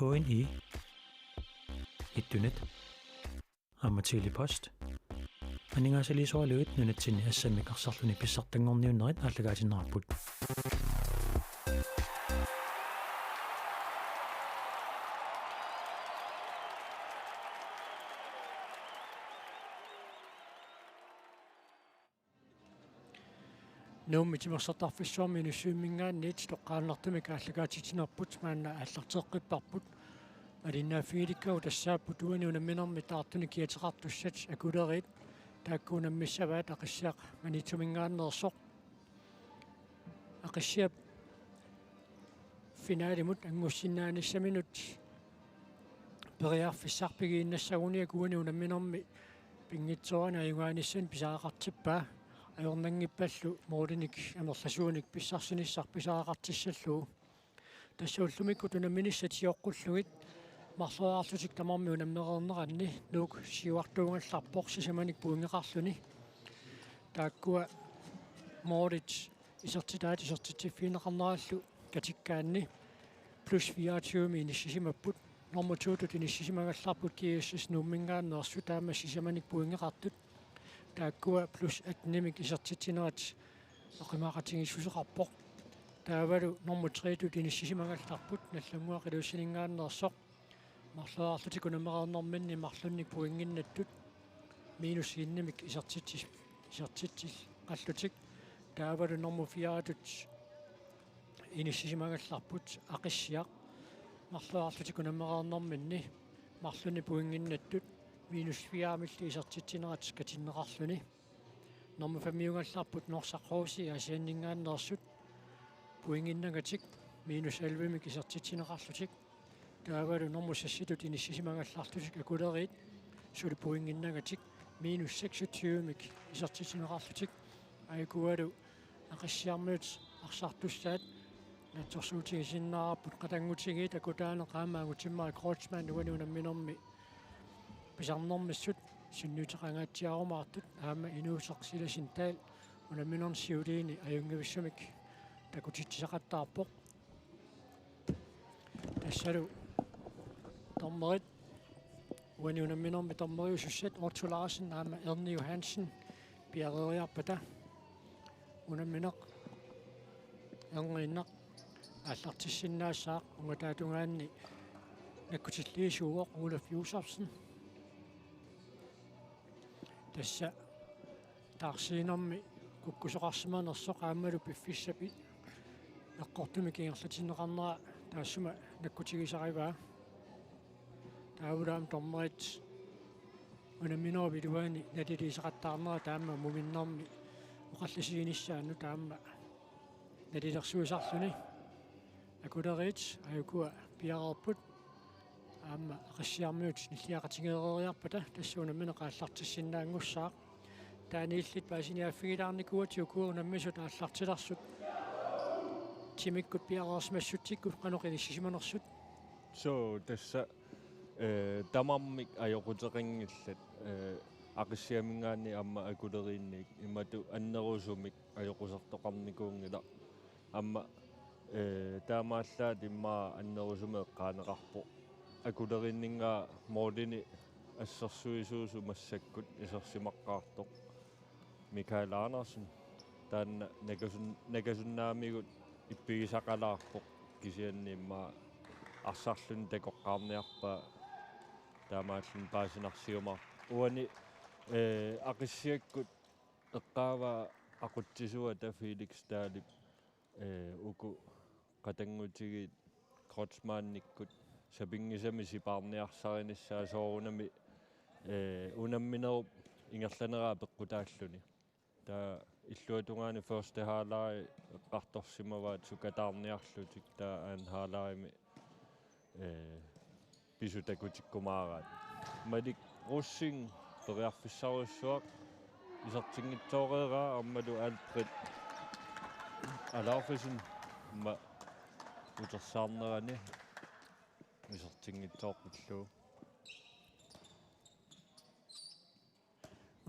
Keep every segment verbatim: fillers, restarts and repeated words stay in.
K N I, Ittunet, aamma Tele-Post. Aningaasaliisugaluit nunatsinni assammik arsarluni pissartanngorniunnerit aallakaatinneqarput. Nuummi timersortarfissuarmi Inussivimminngaanniit toqqaannartumik aallakaatitsinerput maanna aallarteqqipparput. Malinnaaffigilikkagut tassaapput uani unamminermi taartunik kiateqartussat Akuleriit, taakku unammissavaat Aqissiaq Maniitsuminngaanneersoq. Aqissiap finalimut angussinnaanissaminut periarfissaq pigiinnassaguniak uani unamminermi pinngitsoorani ajugaanissani pisariaqartippaa, ajornanngippallu målinik amerlasuunik pissarsinissaq pisariaqartissallugu. Tassa ullumikkut unamminissat sioqqullugit marloriarlutik tamarmik unammereerneranni Nuuk siuartuugallarpoq sisamanik pointeqarluni. Taakkua målit isertitaat isertitsiffigineqarnerallu katikkaanni plus fireogtyve inissisimapput. Nummer to-tut inissisimagallarput G S S Nuumminngaanneersut, taama sisamanik pointeqartut. Taakkua plus atten-imik isertitsinerat oqimaaqatigiissuseqarpoq. Taavalu nummer tre-tut inissisimagallarput Nagdlunguaq Ilulissaninngaanneersoq. Marloriarlutik unammereernerminni marlunnik pointinnattut minus en-imik isertitsi-, isertitseqarlutik. Taavalu nummer fire-tut inissisimagallarput Aqissiaq. Marloriarlutik unammereernerminni marlunnik pointinnattut minus fire-milli isertitsinerat katinneqarluni. Nummer fem-iugallarput Norsaq H C Aasianninngaanneersut, pointinnagatik minus elleve-mik isertitsineqarlutik. Taavalu nummer seks-itut inissisimagallarlutik Akuleriit, suli pointinnagatik minus seksogtyve-mik isertitsineqarlutik. Aajukua Aqissiarmiut arsartussaat naatsorsuutigisinnaavarput, qatanngutigiit Akutaaneq aamma Angutimmarik Kreutzmann uani unamminermi pisarnermissut sunniuteqangaatsiarumaartut aamma inuuseq Silas Dahl unamminerni siuliini ajunngivissumik takutitsisaqattaarpoq. Tassalu dommerit, uani unamminermi dommeriusussat Otto Larsen aamma Erni Johansen piareeriarpata unammineq erniinnaq aallartissinnaassaaq, ungataatungaanni nakkutilliisuuvoq Olaf Josefsen. Tassa taarsiinermi kukkusoqarsimanersoq aammalu piffissap eqqortumik ingerlatinneqarnera taassuma nakkutigisarivaa. Taavalu aamma dommerit unamminerup iluani naliliisaqattaarnerat aamma muminnermi oqallisiginissaannut aamma nalilersuisarluni. Akuleriit aajukua piareerput aamma Aqissiarmiut nilliaqatigeereeriarpata tassa unammineq aallartissinnaanngussaaq. Taanna illit paasiniaaffigilaarnikuuatit uku unammisut aallartilersut timikkut piareersimassutsikkut qanoq inissisimanersut? Suu, tassa, eh, tamarmik ajoquteqanngillat, eh, Aqissiaminngaanniit aamma Akuleriinniit, imatut annerusumik ajoqusertoqarnikuunngilaq. Aamma, eh, taamaallaat immaqa annerusumik eqqaaneqarpoq. Akuleriinninngaanniit målini assersuisuusut massakkut isersimaqqaartoq Mikael Andersen. Taanna nakasun-, nakasunnaamigut ippigisaqalaarpoq, kisianni immaqa arsarluni takoqqaarniarpaa, taamaalluni paasinarsiumaarpoq. Uani, eh, Aqissiakkut eqqaavaa aqutsisuata Felix Dahlip, eh, uku qatanngutigiit Kreutzmannikkut sapinngisamik sipaarniarsarinissaa soorunami, eh, unamminerup ingerlaneraa peqqutaalluni. Taava illuatungaani første halvleg eqqartorsimavaat sukataarniarlutik, taava anden halvlegimi, eh, pisut takutikkumaaraat. Malik Rosing periarfissarujussuaq isertinngitsooreeraa aammalu Alfred Alaufesen aamma utersaarnerani isertinngitsooqqillugu.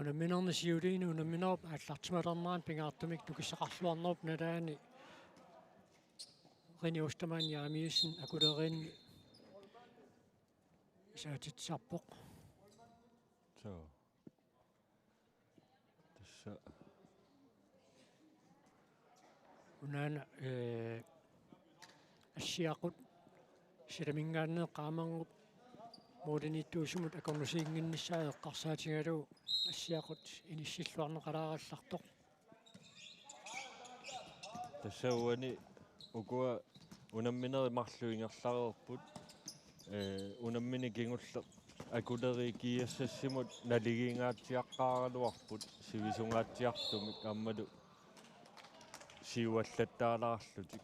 Unamminerni siuliini unamminerup aallartimalernerani pingaartumik nukissaqarluarnerup nalaani Rene Ostermann Jeremiassen Akuleriinni Saatitsisarpoq. Suu. Tassa. Unaana, eh, Assiaqut silaminngaanneeqqaamanngup mooliniittuusimut akornusiinnginnissaa eqqarsaatigalugu Assiaqut inissilluarneqalaarallartoq. Tassa uani ukua unamminerit marluk ingerlareerput. Eh, unammineq kingulleq Akuleriit GSS-imut naligiingaatsiaqqaaraluarput sivisungaatsiartumik aammalu siuallattaalaarlutik.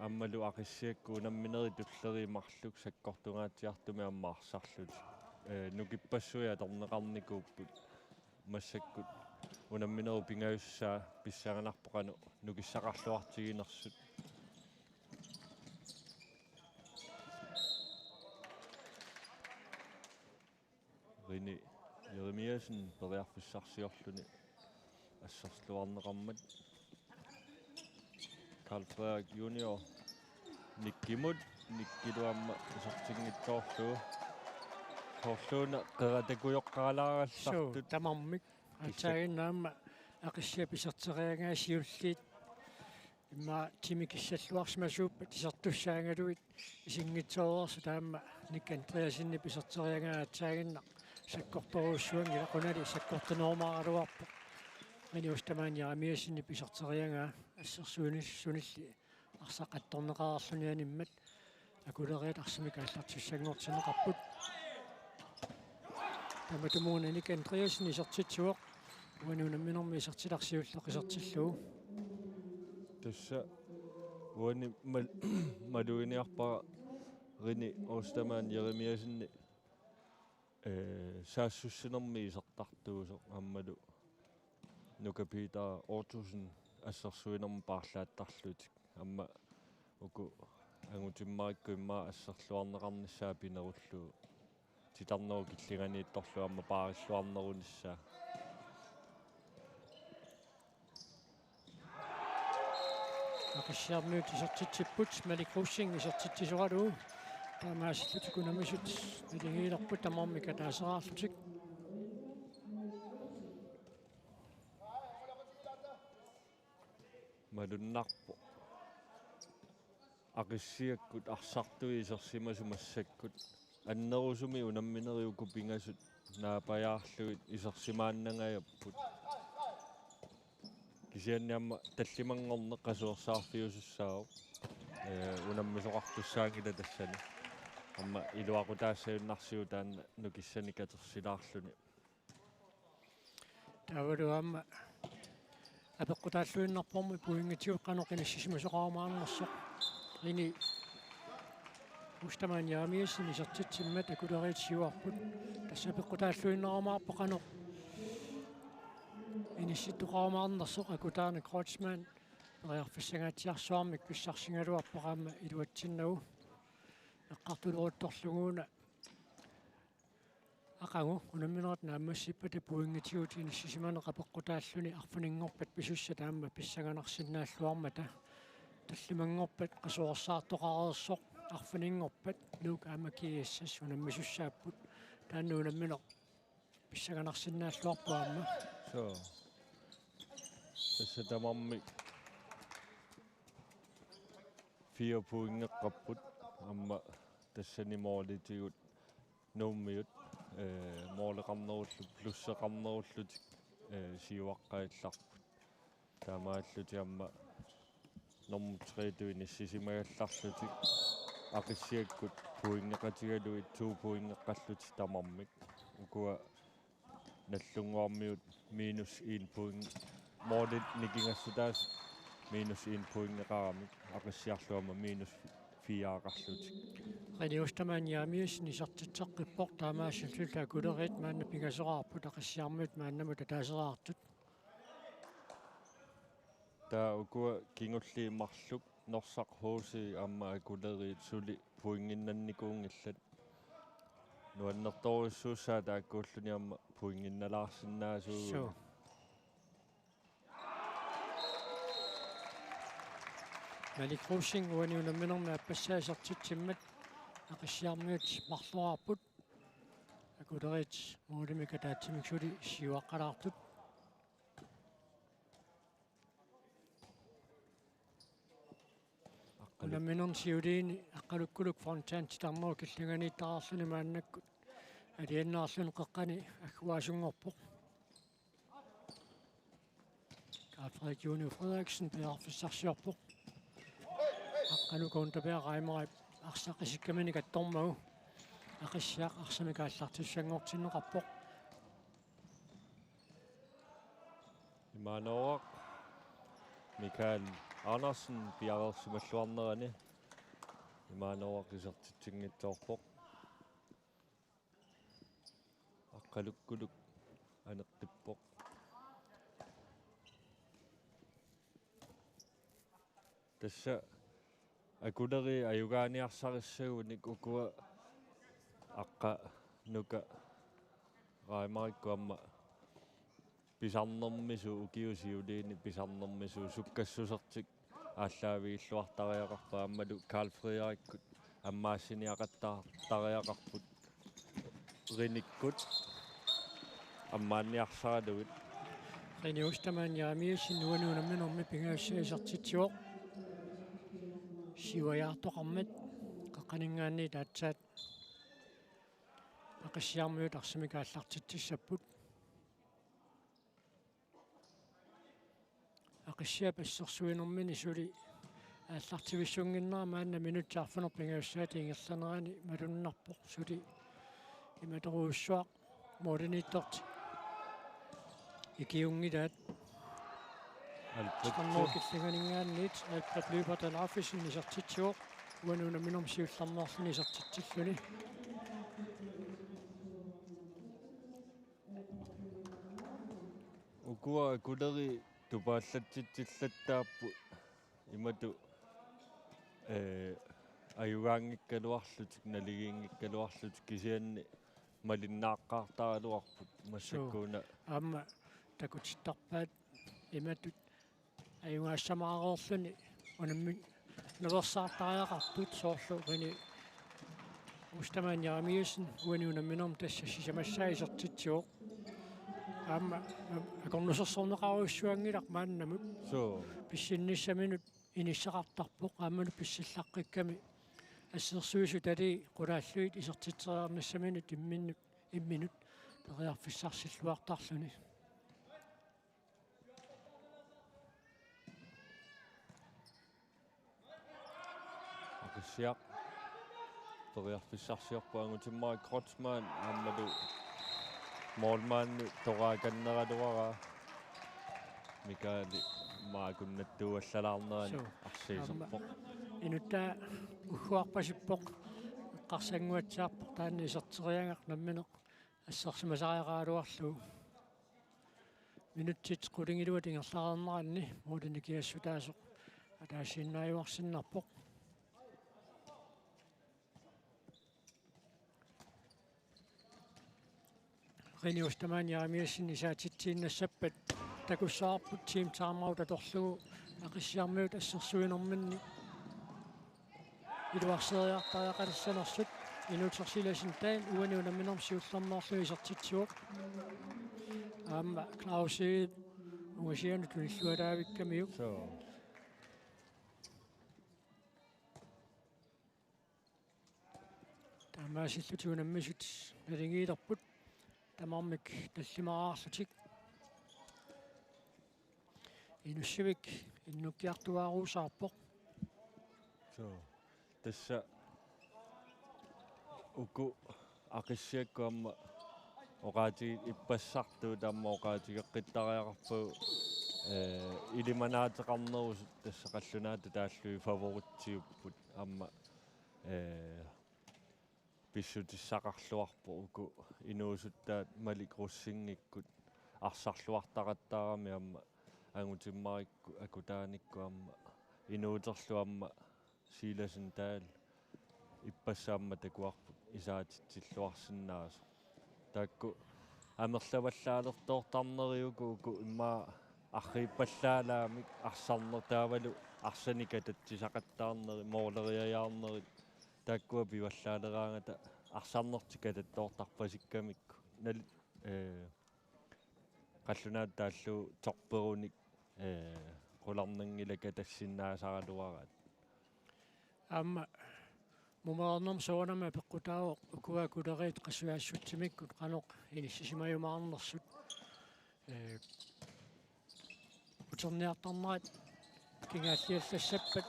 Aammalu Aqissiakkut unamminerit tulleriit marluk sakkortungaatsiartumik aamma arsarlutik. Eh, nukippassuit atorneqarnikuupput. Massakkut unamminerup pingajussaa pissanganarpoq qanoq nukissaqarluartiginersut. Rini Jeremiassen periarfissarsiorluni asserluarneqarmat. Karl Frederik Junior Nikkimut, Nikkilu aamma isertinngitsoorlugu. Soorluuna qeratakujoqqaalaarallartut. Suu, tamarmik. Aatsaannguaq aamma Aqissiaq pisorteriagaa siulliit. Immaqa timi kissalluarsimasuuppat isertussaagaluit isinngitsooreersut aamma Nick Andreassenip pisorteriagaa aatsaannguaq sakkortorujussuanngilaq, qunali sakkortunerumaaraluarpoq. Rini Ostermann Jeremiassenip pisorteriagaa assersuinissunilli arsaq attorneqareerluni animmat Akuleriit arsamik aallartissanngortinneqarput. Tamatumuuna Nick Andreassen isertitsivoq. Uani unamminermi isertitaq siulleq isertillugu. Tassa uani mal-, maluginiarpara Rini Ostermann Jeremiassenip, eh, saassussinermi isertartuusoq aammalu Nuka Peter Ottosen assersuinermi paarlaattarlutik. Aamma uku angutimmarikku immaqa asserluarneqarnissaa pinerullugu. Titarnerup killinganiittorlu aamma paarilluarnerunissaa. Aqissiarmiut isertitsipput, Malik Rosing isertitsisoralugu. Taamaasillutik unammisut naligiilerput tamarmik ataaseraarlutik. Malunnarpoq Aqissiakkut arsartui isersimasut massakkut. Annerusumik unamminerit uku pingasut naapajaarlugit isersimaannangajapput. Kisianni aamma tallimanngorneq qasuersaarfiusussaavoq. Eh, unammisoqartussaanngilaq tassani. Aamma iluaqutaassajunnarsiuk taanna nukissanik katersilaarluni. Taavalu aamma apeqqutaalluinnarpormi pointigut qanoq inissisimasoqarumaarnersoq. Rini Ostermann Jeremiassen isertitsimmat Akuleriit siuarput. Tassa apeqqutaalluinnarumaarpoq qanoq inissittoqarumaarnersoq. Akutaani Kreutzmann periarfissangaatsiarsuarmik pissarsigaluarpoq aamma iluatsinnagu. Eqqartuleruttorlugu una aqagu unamminerit naammassippata pointigut inissisimaneq apeqqutaalluni arfininngorpat pisussat aamma pissanganarsinnaalluarmata. Tallimanngorpat qasuersaartoqareersoq arfininngorpat Nuuk aamma GSS unammisussaapput. Taanna unammineq pissanganarsinnaalluarpoq aamma. Suu. Tassa tamarmik fire pointeqarput aamma tassani moolitigut Nuummiut, eh, mooleqarnerullu-, plusseqarnerullutik, eh, siuaqqajallarput. Taamaallutik aamma nummer tre-tut inissisimagallarlutik Aqissiakkut pointeqatigalugit to pointeqarlutik tamarmik. Ukua Nagdlunguarmiut minus en point. Moolit nikingassutaasut minus en pointeqaramik. Aqissiarlu aamma minus fire-qarlutik. Rini Ostermann Jeremiassen isertitseqqippoq, taamaasillutik Akuleriit maanna pingasoraarput Aqissiarmiut maannamut ataaseraartut. Taava ukua kingulliit marluk Norsaq H C aamma Akuleriit suli pointinnannikuunngillat. Nuannertorujussuussaaq taakkuulluni aamma pointinnalaarsinnaasuugami. Suu. Malik Rosing uani unamminermi aappassaa isertitsimmat Aqissiarmiut marloraarput. Uderit målimik ataatsimik suli siuaqqalaartut. Aqqaluk. Unamminermi siuliini Aqqalukkuluk fronten titarnerup killinganiittaraarluni maannakkut alianaarluni qeqqani agguaasunngorpoq. Karl Frederik Junior Frederiksen periarfissarsiorpoq. Aqqaluk Kuuntapiaq Reimerip arsaq isikkamini kattormagu Aqissiaq arsamik aallartissanngortinneqarpoq. Imaanngooq Mikael Andersen piareersimalluarnerani. Imaanngooq isertitsinngitsoorpoq. Aqqalukkuluk aneqqippoq. Tassa Akuleri ajugaaniarsarissagunik ukua Aqqalu Nuka Reimerikku aamma pisarnermisut ukiut siuliini pisarnermisut sukkassusertik aallaavigilluartariaqarput aammalu Karl Frederikkut ammaassiniaqattaartariaqarput Rinikkut ammaanniarsaralugit. Rene Ostermann Jeremiassen uani unamminermi pingajussaa isertitsivoq. Siuajaartoqarmat qeqqaninngaanniit aatsaat Aqissiarmiut arsamik aallartitsissapput. Aqissiap assersuinermini suli aallartivissunnginnera maanna minutsit arfineq-pingajussaatit ingerlanerani malunnarpoq, suli imatorujussuaq målimiittoq ikiunngilaat. Alfred. Titarnerup killinganinngaanniit Alfred Lyberth Alaufesen isertitsivoq, uani unamminermi siullermeerluni isertitsilluni. Ukua Akuleri tupaallatsitsillattaapput imatut, ee, ajugaanngikkaluarlutik, naligiinngikkaluarlutik kisianni malinnaaqqaartaraluarput massakkuuna. Suu. Aamma takutittarpaat imatut ajugaassamaareerluni unammi-, naversaartariaqartut soorlu Rene Ostermann Jeremiassen uani unamminermi tassa sisamassaa isertitsivoq. Aamma akornusersorneqarujussuanngilaq maannamut. Suu. Pissinnissaminut inissaqartarpoq aammalu pissillaqqikkami assersuisutali qulaallugit isertitseriarnissaminut imminnut, imminut periarfissarsilluartarluni. Aqissiaq periarfissarsiorpoq Angutimmarik Kreutzmann aammalu målmandi toraakanneraluaraa Mikaeli maakunnattuuallalaarnerani. Suu. Arsiiserpoq. Aamma inuttaa ugguarpasippoq, eqqarsannguatsiarpoq taanna iserteriagaq nammineq assersimasariaqaraluarlugu. Minutsit qulingiluat ingerlareerneranni målini kiassutaasoq ataasiinnaajuarsinnarpoq. Rene Ostermann Jeremiassen isaatitsiinnassappat takussavarput team timeout atorlugu Aqissiarmiut assersuinerminni iluarseriartariaqalissanersut. Inuuteq Silassen Dahl uani unamminermi siullermeerluni isertitsivoq. Aamma Claus Egede ungasianut tunillualaavikkamiuk. Suu. Taamaasillutik unammisut naligiilerput tamarmik tallimaraarlutik. Inussivik innukkiartuaaruusaarpoq. Suu. Tassa uku Aqissiakkut aamma oqaati-, ippassartut aamma oqaatigeqqittariaqarpagut, ee, ilimanaateqarnerusut tassa qallunaatut taallugit favoritsiupput aamma, ee, pissutissaqarluarpoq uku inuusuttaat Malik Rosingikku arsarluartaqattaarami aamma Angutimmarikku Akutaanikkut aamma inuuterlu aamma Silassen Dahl ippassaq aamma takuarput isaatitsilluarsinnaasoq. Taakku amerlavallaalertoortarneri uku, uku immaqa arriippallaalaamik arsarner-, taavalu arsanik atatsisaqattaarneri, måleriajaarnerit, taakkua pivallaaleraangata arsarnertik katattoortarpasikkamikku. nal-, eh, qallunaatut taallugu torperunik, eh, qularnanngilakka tassinnaasaraluaraat. Aamma mumereernermi soorunami apeqqutaavoq ukua Akuleriit qasujaassutsimikkut qanoq inissisimajumaarnersut. Eh, uterniartarnerat kingaalliallassappat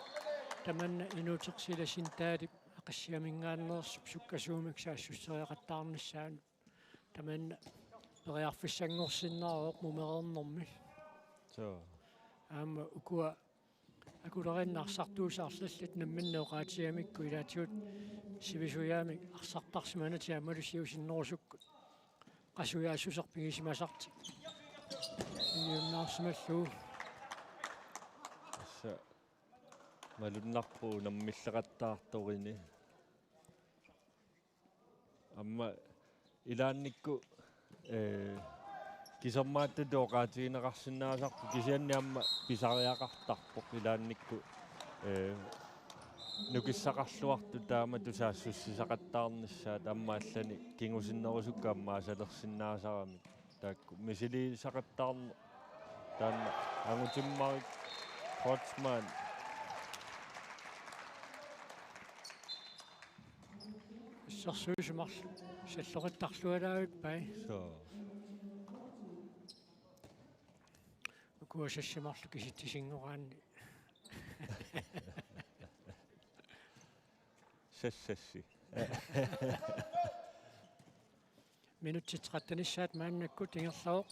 tamanna Inuuteq Silas Sindalip Aqissiaminngaanneersup sukkasuumik saassusseriaqattaarnissaanut tamanna periarfissanngorsinnaavoq mumereernermi. Suu. Aamma ukua Akuleriinni arsartuusaarlallit namminneq oqaatigamikku ilaatigut sivisujaamik arsartarsimanatik aammalu siusinnerusukkut qasujaassuseq pigisimasartik. Iunnaarsimallugu. Tassa malunnarpoq unammilleqattaartorini. Aamma ilaannikkut, eh, kisermaattatut oqaatigineqarsinnaasarpoq kisianni aamma pisariaqartarpoq ilaannikkut, eh, nukissaqarluartut taamatut saassussisaqattaarnissaat aamma allanik kingusinnerusukkut ammaasalersinnaasaramik. Taakku misiliisaqattaarneq taanna Angutimmarik Kreutzmann. Assersuisut marluk salloqittarlualaavippai. Suu. Ukua sassi marluk kisitsisinngoraanni. Sassassi. Minutsit tretten-issaat maannakkut ingerlavoq.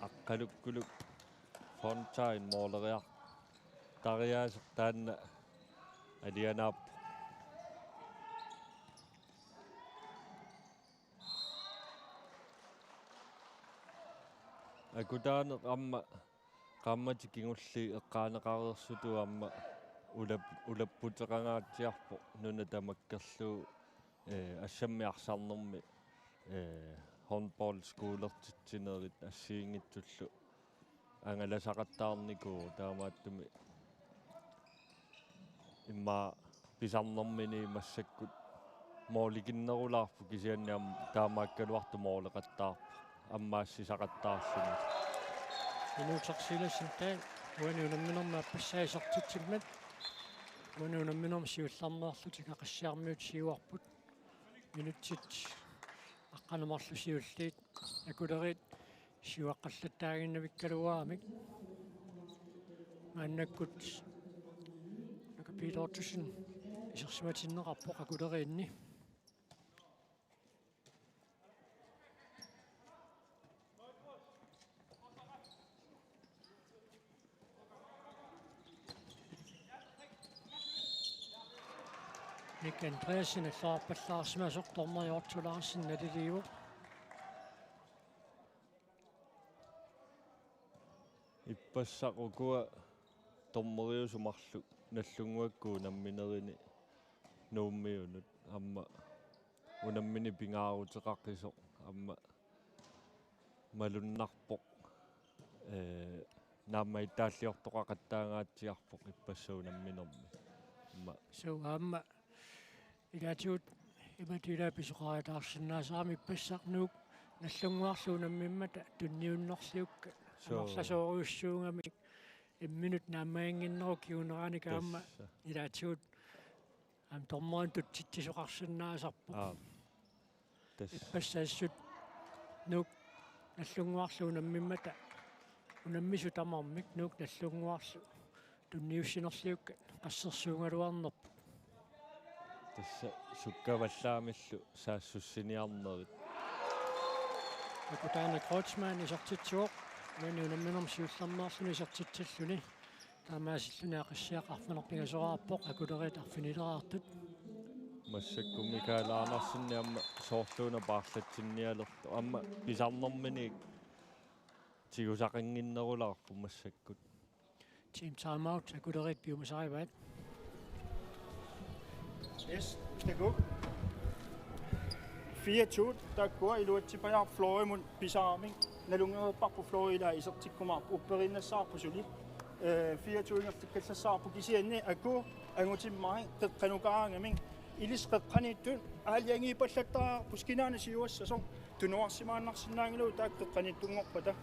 Aqqalukkuluk Fontain mooleriartariaaseq taanna alianaappoq. Akutaaneq aamma qaammatit kingulliit eqqaaneqareersutut aamma ulap-, ulapputeqangaatsiarpoq nuna tamakkerlugu, eh, assammi arsarnermi, eh, håndboldskuulertitsinerit assigiinngitsullu angalasaqattaarnikuuvoq taamaattumik immaqa pisarnermini massakkut moolikinnerulaarpoq kisianni aamma taamaakkaluartoq mooleqattaarpoq ammaassisaqattaarluni. Inuuteq Silas Sindal uani unamminermi aappassaa isertitsimmat. Uani unamminermi siullermeerlutik Aqissiarmiut siuarput. Minutsit aqqaneq marluk siulliit Akuleriit siuaqqallattaaginnavikkaluaramik. Maannakkut Nuka Peter Ottosen isersimatinneqarpoq Akuleriinni. Nick Andreasen allagarpallaarsimasoq, dommeri Otto Larsen naliliivoq. Ippassaq ukua dommeriusut marluk Nagdlunguakkut unamminerini Nuummiunut aamma unammineq pingaaruteqaqisoq aamma malunnarpoq, eh, naammagittaalliortoqaqattaangaatsiarpoq ippassaq unamminermi. Aamma suu aamma ilaatigut imatut ilaa pisoqariataarsinnaasarami ippassaq Nuuk Nagdlunguarlu unammimmata tunniunnerliukkat. Suu. Amerlasoorujussuugamik imminut naammaginnginnerup kinguneranik aamma. Tassa. Ilaatigut aamma dommerinut tutsitsisoqarsinnaasarpoq. Aap. Tassa. Ippassaq assut Nuuk Nagdlunguarlu unammimmata unammisut tamarmik Nuuk Nagdlunguarlu tunniussinerliukkat qassersuugaluarnerput. Tassa sukkavallaamillu saassussiniarnerit. Akutaaneq Kreutzmann isertitsivoq, uani unamminermi siullermeerluni isertitsilluni. Taamaasilluni Aqissiaq arfineq-pingasoraarpoq, Akuleriit arfinileraartut. Massakkut Mikael Andersen aamma soorluuna paarlatsinnialertoq. Aamma pisarnermini tigusaqannginnerulaarpoq massakkut. Team timeout, Akuleriit piumasarivaat. Yes, takuuk. Fire to, taakkua iluatsippara Florimut pisaramik. Nalunngereerparput Flori ilaa isertikkumaarpoq, upperiinnassavarput suli. Eh, fire to ingerlakkallassavarput kisianni Aku Angutimmarik qeqqanukaaraangamik. Ilissi qeqqaniittut aalajangiippallattaarput kinaana siuassasoq. Tunuarsimaannarsinnaanngilagut taakku qeqqaniittunngorpata.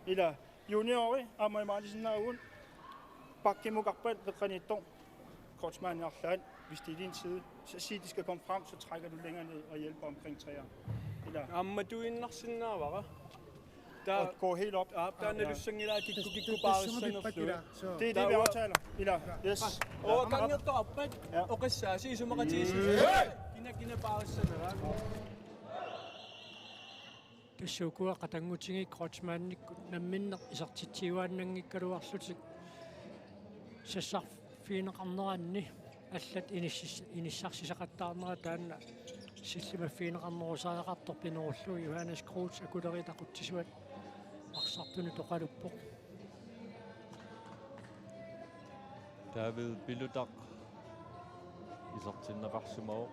Ila juniori aamma imaalisinnaavagut, bakkimukarpat qeqqaniittoq Kreutzmann arlaat, hvis det er din side. Så sig, de skal komme frem, så trækker du længere ned og hjælper omkring treeren. Ila. Aamma tuinnarsinnaavara. Taa-, og gå helt op. Aa, taanna, ja, nalussanngilaat kikku-, kikku paarissanerlugit. Det er det, vi aftaler. Ila. Yes. Oqanngitsoqarpat. Ja. Oqassaasi isumaqatigiissutit. Kina, kina paarissaneraat. Tassa ukua qatanngutigiit Kreutzmannikkut namminneq isertitsiuaannanngikkaluarlutik sassarfigineqarneranni allat inissis-, inissarsisaqattaarnerat taanna sillimaffigineqarnerusariaqartoq pinerullugu Johannes Kreutzip akuleriit aqutsisuat arsartunut oqaluppoq. David Pilutaq isertinneqarsimavoq.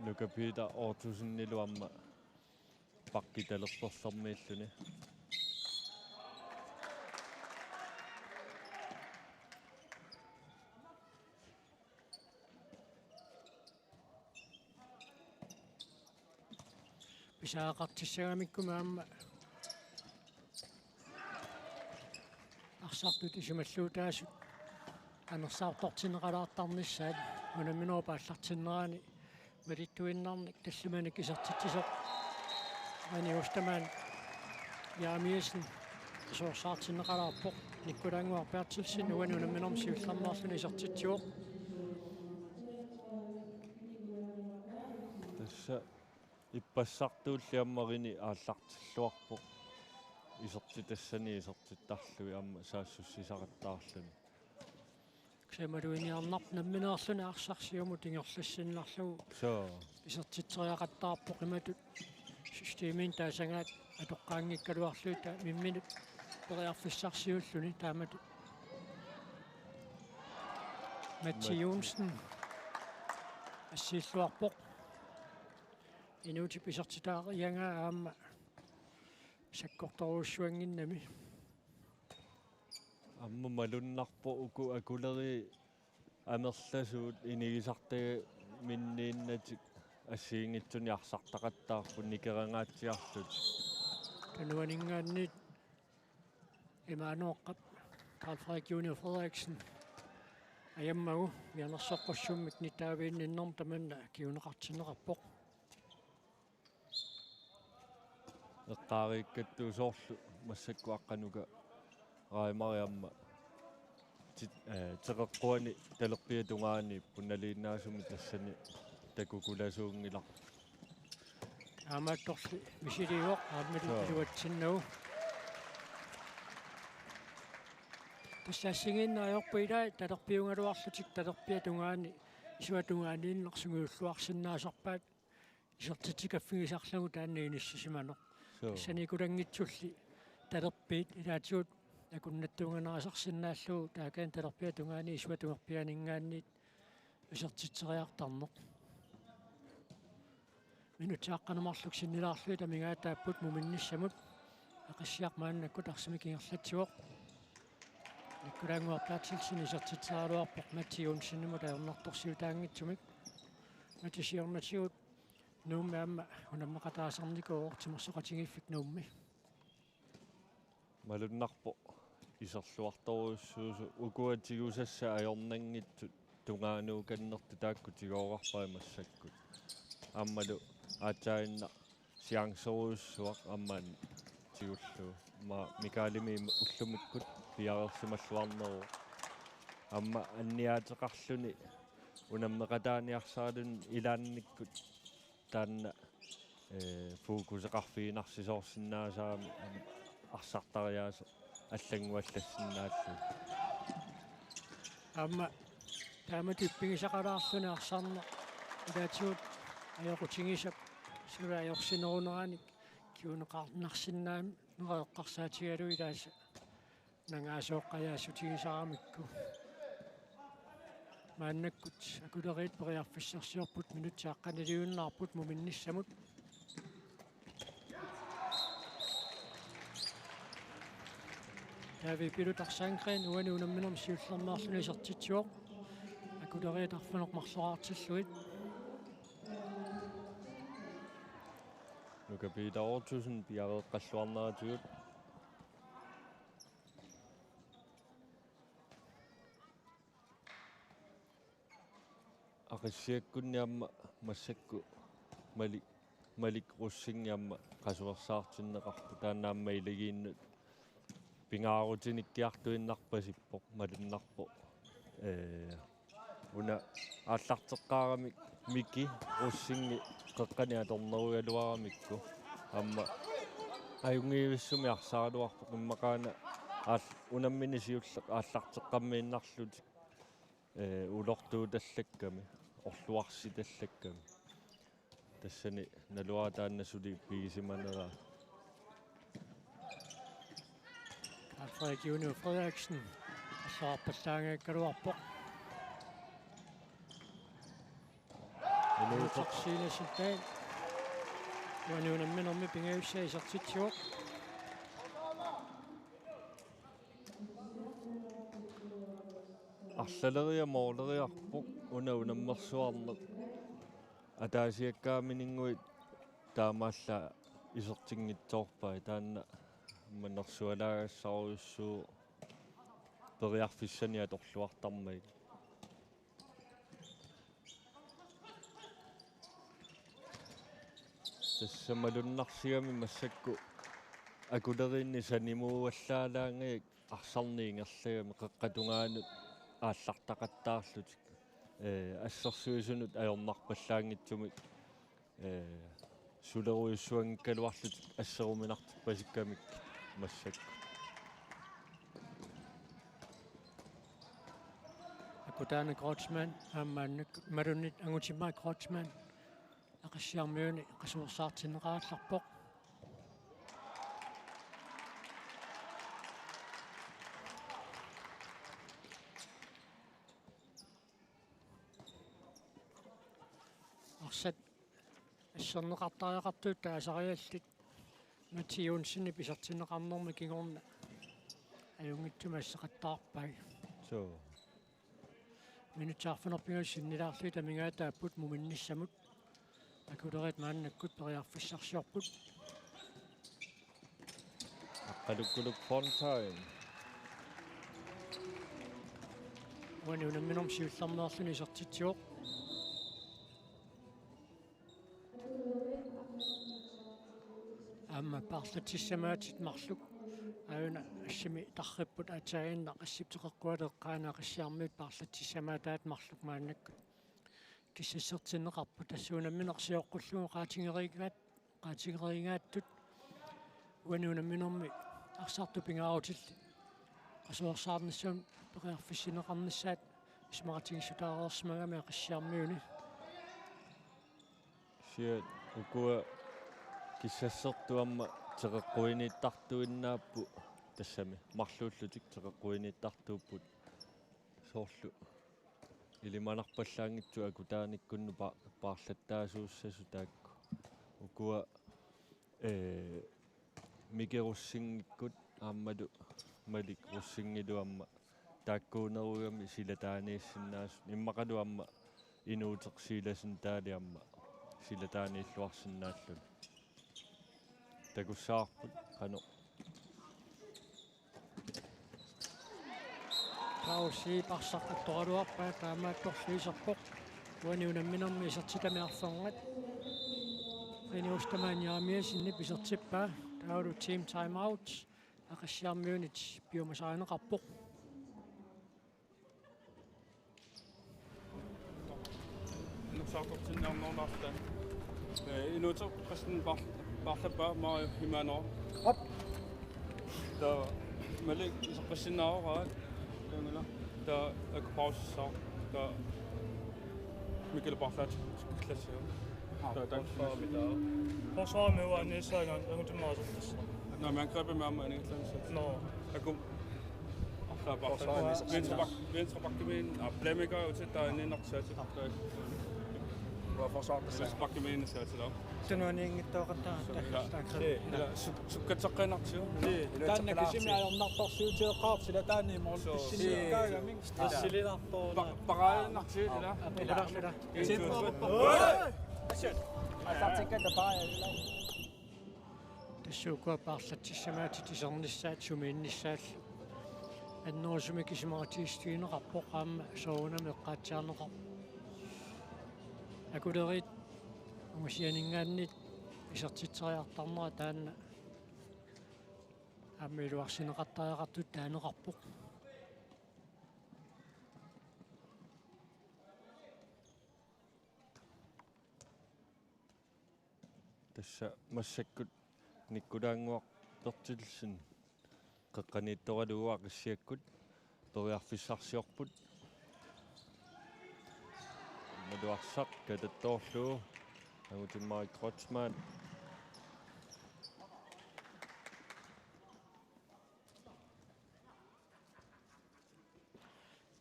Nuka Peter Ottosenillu aamma pakki talerperlermiilluni. Pisariaqartissagamikku aamma arsartut isumalluutaasut anersaartortinneqalaartarnissaat unamminerup aallartinnerani malittuinnarnik tallimanik isertitsisoq Rene Ostermann Jeremiassen isorsaartinneqalaarpoq. Nikkulaannguaq Berthelsen uani unamminermi siullermeerluni isertitsivoq. Tassa ippassartuulli aamma Rene aallartilluarpoq isertitassani isertittarlugit aamma saassussisaqattaarluni. Kisianni imaluunniit arnartoq nammineerluni arsaq siumut ingerlassinnarlugu. Soo. Isertitseriaqattaarpoq imatut systeminik taasagaat atoqqaanngikkaluarlugit taava mimminut periarfissarsiulluni taamatut. Matti Matti Johnsen assiilluarpoq. Inuutip isertitaariagaa aamma sakkortorujussuannginnami. Aamma malunnarpoq uku akuleriit amerlasuut inigisartaminniinnatik assigiinngitsunik arsartaqattaarput nikerangaatsiarlutik. Tunuaninngaanniit imaanooqqap Carl Frederik Junior Frederiksen ajammagu mianersoqqussummik nittaaviinninnermut tamanna kinguneqartinneqarpoq. Eqqaariikkattu soorlu massakkut aqqanuka Raimari aamma tit-, eh, teqeqquani talerpiata tungaaniippoq naliinnaasumik tassani takukulasuunngilaq. Aammaattorli misiliivoq aammalu. Soo. Iluatsinnagu. Tassa assigiinneq ajorput ilai talerpiugaluarlutik talerpiata tungaani isuata tungaaniinneq sungiulluarsinnaasarpaat isertitsikaffigisarlugu taanna inissisimaneq. Soo. Tassani ikulanngitsulli talerpiit ilaatigut akunnattuunganarasarsinnaallugu taakani talerpiata tungaani isuata tungerpiaaninngaanniit isertitseriartarneq. Minutsit aqqaneq marluk sinnilaarlugit amigaataapput muminnissamut. Aqissiaq maannakkut arsamik ingerlatsivoq. Nikkulaannguaq Berthelsen isertitseriaraluarpoq Matti Johnsenimut ajornartorsiutaanngitsumik. Matti siornatigut Nuummi aamma unammeqataasarnikuuvoq, timersoqatigiiffik Nuummi. Malunnarpoq iserluartorujussuusoq, ukua tigusassat ajornanngitsut tungaanuukannertut taakku tigooraarpara massakkut. Aammalu aatsaaginnaq chancerujussuaq aamma tigullugu. Aamma Mikaelimi ullumikkut piareersimalluarneruvoq. Aamma anniaateqarluni unammeqataaniarsaraluni ilaannikkut taanna, eh, fokuseqarfiginarsisoorsinnaasarami arsartariaaseq allannguallassinnaalluni. Aamma taamatut ippigisaqalaarluni arsarneq ilaatigut ajoqutigisap suli ajorsineruneranik kinguneqarnarsinnaanera eqqarsaatigalugu ilaasa nangaasooqqajaassutigisaramikku. Maannakkut akuleriit periarfissarsiorput minutsit aqqaniliunnaarput muminnissamut. David Pilutaq Sandgreen uani unamminermi siullermeerluni isertitsivoq. Akuleriit arfineq-marloraartillugit. Nuka Peter Ottosen piareeqqalluarneratigut. Aqissiakkunni aamma massakkut Malik, Malik Rosing aamma qasuersaartinneqarpoq, taanna aamma ilagiinnut pingaarutinikkiartuinnarpasippoq, malunnarpoq. Ee, una aallarteqqaaramik Miki Rosing qeqqani atornerugaluaramikku aamma ajunngivissumik arsaraluarpoq, immaqaana aal-, unammineq siulleq aallarteqqammiinnarlutik, ee, ulortuutallakkami, orluarsitallakkami. Tassani naluara taanna suli pigisimaneraa. Karl Frederik Junior Frederiksen, arsarpallaanngikkaluarpoq. Inuuteq Silasen Dahl. Uani unamminermi pingajussaa isertitsivoq. Arlaleriaq mooleriarpoq una unammersuarneq. Ataasiakkaamininnguit taamaallaat isertinngitsoorpai, taanna mannersualaagassaarujussuuvoq periarfissani atorluartarmagit. Tassa malunnarsigami massakkut akuleriinni sanimuuallaalaangajak arsarneq ingerlagami qeqqata tungaanut aallartaqattaarlutik, ee, assersuisunut ajornarpallaanngitsumik, ee, sulerujussuanngikkaluarlutik asseruminartorpasikkamikkit massakkut. Akutaani Kreutzmann, aamma annak-, malunnit Angutimmaat Kreutzmann, Aqissiarmiuni qasuersaartinneqarallarpoq. Arsaq asserneqartariaqartuut taasariallit Mats Johansenip isertinneqarnermi kingorna ajunngitsumik asseqattaarpai. Suu. Minutsit arfineq-pingasut sinnilaarlugit amigaataapput muminnissamut. Akuleriit maannakkut periarfissarsiorput. Aqqalukkuluk Fontain. Uani unamminermi siullermeerluni isertitsivoq. Aamma paarlatissamaatit marluk. Aajuna assimi tarripput aatsaannguaq assip teqeqqualeqqaana Aqissiarmiut paarlatissamaataat marluk maannakkut. Kissassertinneqarput, tassa unammineq sioqqullugu qaatigeriigaat, qaatigeriigaattut. Uani unamminermi arsartut pingaarutillit qasuersaarnissamut periarfissinneqarnissaat isumaqatigiissutaareersimagami Aqissiarmiuni. Kisianni ukua kissassertut aamma teqeqquiniittartuinnaapput, tassami marluullutik teqeqquiniittartuupput. Soorlu ilimanarpallaanngitsut akutaanikkunnut pa-, paarlattaasuussasut taakku. Ukua, ee, Miki Rosingikkuit aammalu Malik Rosingilu aamma taakkuunerugami silataaniissinnaasut, immaqalu aamma Inuuteq Silasen Dahl aamma silataaniilluarsinnaalluni. Takussavarput qanoq. Pausi parsaqattoraluarpaa, taamaattorli iserpoq. Uani unamminermi isertitami arfernat. Rene Ostermann Jeremiassenip isertippaa. Taavalu team timeout. Aqissiarmiunit piumasarineqarpoq. Inuuteq saartortinniarnerulaarluta. Ee, Inuuteq Christian Par-, Parlappa, Mario Imano. Op. Taava Malik iseqqissinnaavoq. Taava Aku pausissaaq. Taava Mikkel Parlaat iseqqissaaq. Taava taakku. Forsvarimi uani saangan angutimmaasartassa. Nå, men angrebimi aamma aningillanissat. Nå. Aku. Forsvarimi venstre back, venstre back, men, ah, playmaker jo til, der er inde nok til at tage. Hvor forsvar det. Venstre back, men, skal til dig. Tunuaniinngitsuaqattaarta. Ja. Taakku. Ila su-, sukkateqqinartigu. Taanna kisimi ajornartorsiuteeqqaarput sila taanna mål. Suu. Pissiniikkaangami. Stressilinartoq. Pa-, paradenartigu ila. Ila. Ila. Ila. Ila. Ila. Ila. Ila. Ila. Ila. Ila. Tassa ukua paarlatsissamaatit isernissaat sumiinnissaallu annerusumik isumaqatigiissutigineqarpoq aamma soorunami eqqaatsiarneqarpoq. Akuleriit angusininngaanniit isertitseriartarnera taanna aamma iluarsineqartariaqartutut taaneqarpoq. Tassa massakkut Nikkulaannguaq Berthelsen qeqqaniittoralugu Aqissiakkut periarfissarsiorput. Maluarsaq katattoorlugu angutimmarik Kreutzmann.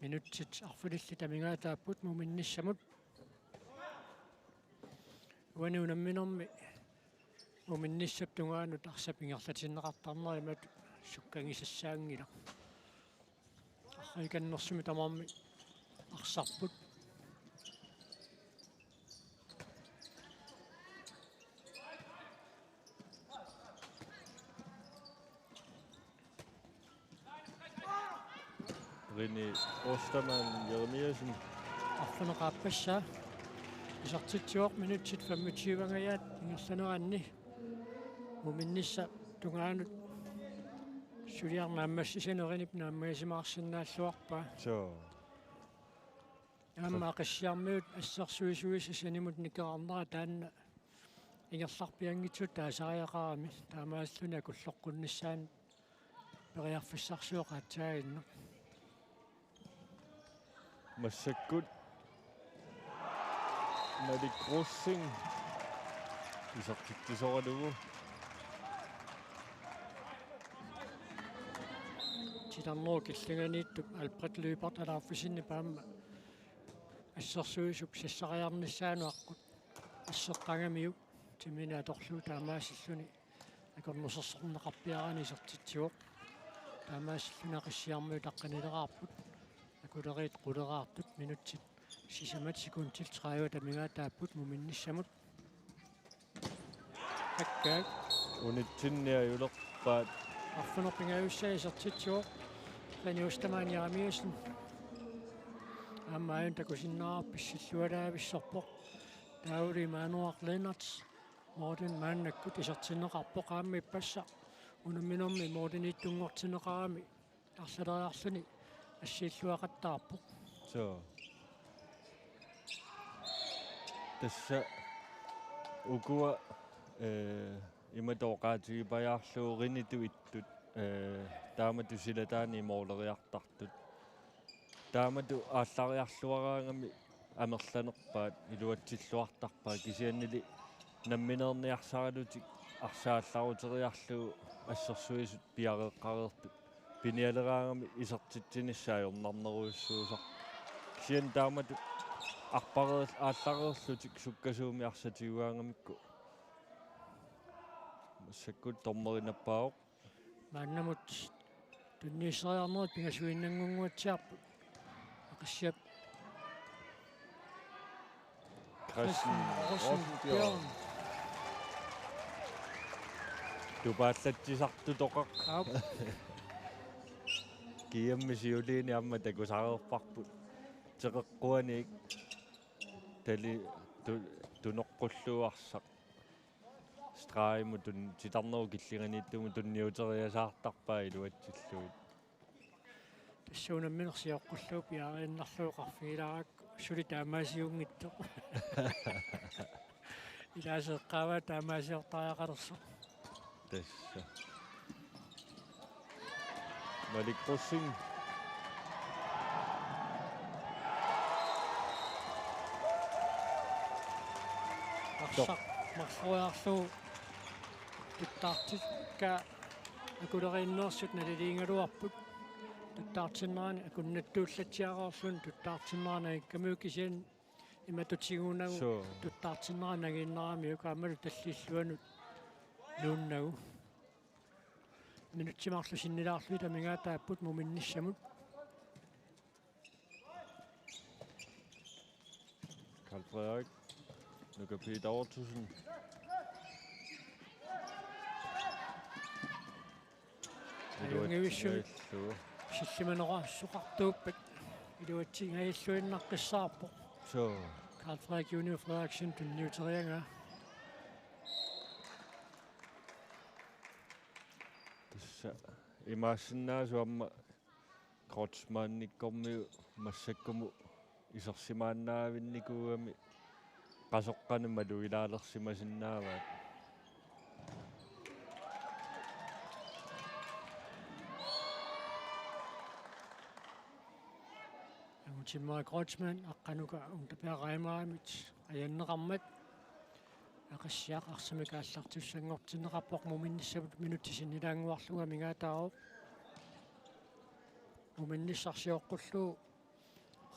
Minutsit arfinillit amigaataapput muminnissamut. Uani unamminermi muminnissap tungaanut arsap ingerlatinneqartarnera imatut sukkagisassaanngilaq. Arriikannersumik tamarmik arsarput. Rini Ostermann Jeremiassen. Arfineq-aappassaa. Isertitsivoq minutsit femogtyve-angajaat ingerlaneranni. Muminnissap tungaanut suliaq naammassisanik Rinip naammagisimaarsinnaalluarpaa. Soo. Aamma Aqissiarmiut assersuisuisa sanimut nikerarnera taanna ingerlarpianngitsut taasariaqarami, taamaasilluni akulloqqunnissaanut periarfissarsioq aatsaaginnaq. Massakkut Malik Rosing isertitsisoralugu. Titarnerup killinganiittup Albert Lyberth Alauffisinip aamma assersuisup sassariarnissaanut aqqut asseqqagamiuk timini atorlugu taamaasilluni akornusersorneqarpiaraanni isertitsivoq. Taamaasilluni Aqissiarmiut taqqanileraarput. Akuleriit quleraartut minutsit sisamat sekundit tredive amigaataapput muminnissamut. Akkaak. Unitsinniajulerpaat. Arfineq-pingajussaa isertitsivoq Rini Ostermann Jeremiassen. Aamma aajuna takusinnaavarput pissillualaavissorpoq. Taavali Maanuaq Lennert. Morten maannakkut isertinneqarpoq aamma ippassaq. Unamminermi Morteniittunngortinneqarami arlaleriarluni assiilluaqattaarpoq. Soo. Tassa ukua, eh, imatut oqaatigipajaarlugu Rinitut ittut, eh, taamatut silataani mooleriartartut. Taamatut aallariarluaraangami amerlanerpaat iluatsilluartarpaat kisiannili nammineerniarsaralutik arsaq aallaruteriarlugu assersuisut piareeqqareerput. Pinialeraangami isertitsinissaa ajornarnerujussuusarpoq. Kisianni taamatut arpareer-, aallareerlutik sukkasuumik arsaq tigugaangamikku massakkut dommeri nappaavoq. Maannamut tunniusseriarnerit pingasuinnanngunnguatsiarput. Aqissiap Christian Rosenbjørn. Tupaallatsisartutoqaq. Aap. Kiammi siuliini aamma takusareerparput. Teqeqquaniik tali tu-, tunoqqullugu arsaq. Stregimut tun-, titarnerup killinganiittumut tunniuteriasaartarpaat iluatsillugit. Tassa unamminersiorqullugu piareernarlugu qarfigilaarakku suli taamaasiunngitsoq. Ilaaseeqqaavaa taamaasiortariaqalersoq. Tassa. Malik Rosing. Arsaq marloriarlugu tuttaartikka akuleriinneersut naliliigaluarput. Tuttaartinnerani akunnattuullatsiareerluni tuttaartinnerani angikkamiuk kisianni imatutigunagu. Soo. Tuttaartinnerani nangiinnaramiuk aammalu talliilluanut nuunnagu. Minutsit marluk sinnilaarlugit amigaataapput muminnissamut. Karl Frederik. Nuka Peter Ottosen. Ajunngivissumik sillimaneqarsoqartuuppat iluatsingajalluinnaqqissaarpoq. Suu. Karl Frederik Junior Frederiksen tunniuteriaraa. Tassa imaassinnaavoq aamma Kreutzmannikkormiut massakkumut isersimaannaavinnikuugamik qasoqqanik malugilaalersimasinnaavaat. Angutimmera Kreutzmann aqqanuka Unterberg Reimerimit ajanneqarmat Aqissiaq arsamik aallartissanngortinneqarpoq, muminnissaput minutsit sinnilaannguarlugit amigaataavoq. Muminnissaq sioqqullugu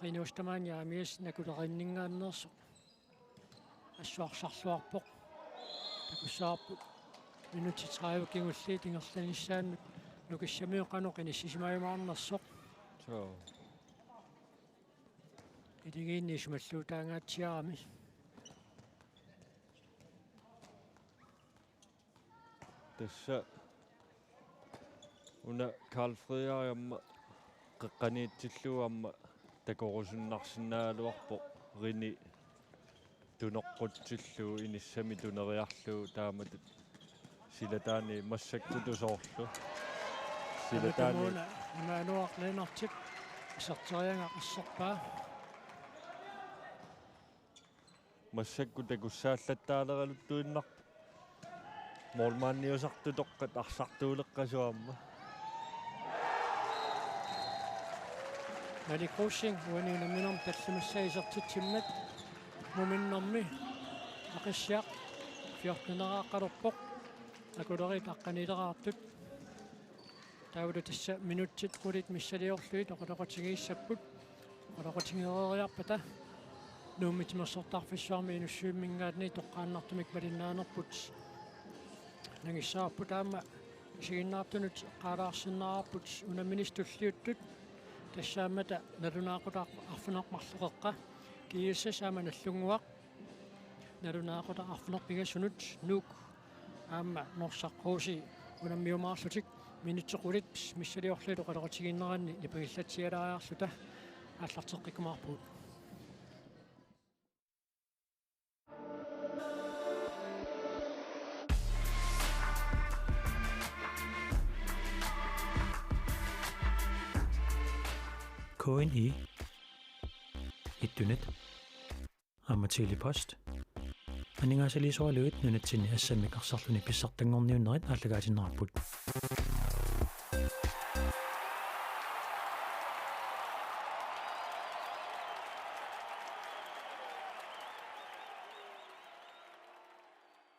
Rino Stamaani aamias nakulerinninngaanneersoq assuarsarluarpoq. Takussavarput minutsit tredive kingulliit ingerlanissaannut Nukissamiut qanoq inissisimajumaarnersoq. Suu. Iligiinni isumalluutaangaatsiarami. Tassa una Karl Frederik aamma qeqqaniitsillugu aamma takorusunnarsinnaagaluarpoq, rini tunoqqutsillugu inissami tuneriarlugu taamatut silataani massakkutut soorlu. Silataani. Tamatumuuna Immanuaq Lennartip iserteriaraa asserpaa. Massakkut takussaallattaaleraluttuinnarpoq. Målmandiusartutoqqat arsartuuleqqasut aamma. Malik Rosing uani unamminermi tallimassai isertitsimmat muminnermi Aqissiaq fjorteneraaqqalerpoq. Akuleriit aqqaniileraartut. Taavalu tassa minutsit qulit missiliorlugit oqaloqatigiissapput. Oqaloqatigeeriarpata Nuummi Timersortarfissuarmi Inussivimminngaanniit toqqaannartumik malinnaanerput nangissavarput, aamma isiginnaartunut eqqaalaarsinnaavarput unammineq tulliuttoq, tassaammata nalunaaqutaq arfineq-marloqeqqa, G S S aamma Nagdlunguaq. Nalunaaqutaq arfineq-pingasunut Nuuk aamma Norsaq H C unammiumaarlutik minutsit qulit missiliorlugit oqaloqatigiinneranni nipangillatsialaariarluta aallarteqqikkumaarpugut. K N I, Ittunet aamma Tele-Post aningaasaliisoraluit nunatsinni assammik arsarluni pissartanngorniunnerit aallakaatinneqarput.